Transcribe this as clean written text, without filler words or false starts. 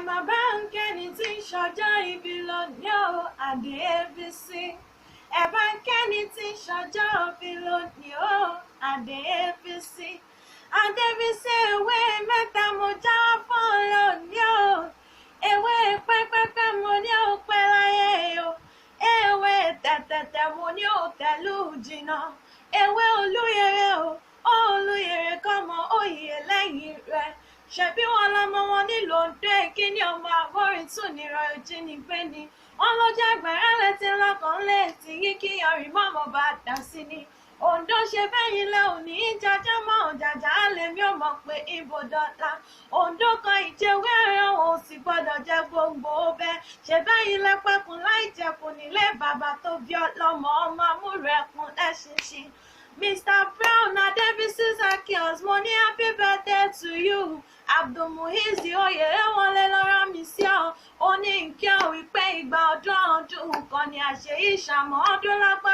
Ẹ má bá ń kẹ́ni tí ń ṣọjọ́ ìbí lónìí o, Adébísí. Ẹ bá ń kẹ́ni tí ń ṣọjọ́ ìbí lónìí o, Adébísí. Adébísí, ewé mẹ́ta mo já fún ọ lónìí o. Ewé pẹ́pẹ́pẹ́ mo ní ó pẹ́ láyé o. Ewé tẹ̀tẹ̀tẹ̀ mo ní ó tẹ̀lú jìnnà. Ewé olúyẹrẹ o, olúyẹrẹ kọ́mọ òye lẹ́yìn rẹ̀. Ṣebí wọn lọmọ wọn nílùú Ondo, kíní ọmọ àbórin tún nira ìjínigbé ni wọn ló jẹ́ gbẹ̀rẹ́ létí lọ́kàn létí yín kí ọrìn mọ́mọ́ bá dà sí ni. Ondo ṣe bẹ́yìn lẹ òní jájá mọ́ jàjà lèmi ò mọ̀ pé ibo dọ́là. Ondo kan ìjẹwé ẹran ò sì gbọ́dọ̀ jẹ gbòǹgbò bẹ́ẹ̀. Ṣe bẹ́yìn lẹ pẹ́kun láì jẹkun nílé bàbá tó bí ọlọ́mọ ọmọ amúrẹ̀kun lẹ́ṣinṣin. Mr. Brown Adébísí Zaccheaus, mo ní happy birthday to you. Abdulmuiz Oyèwọlé lọ́rọ̀ mi sí ọ. Ó ní nkí ọ wípé ìgbà ọdún ọdún kan ni àṣeyí ìṣàmọ́ ọdún lágbára.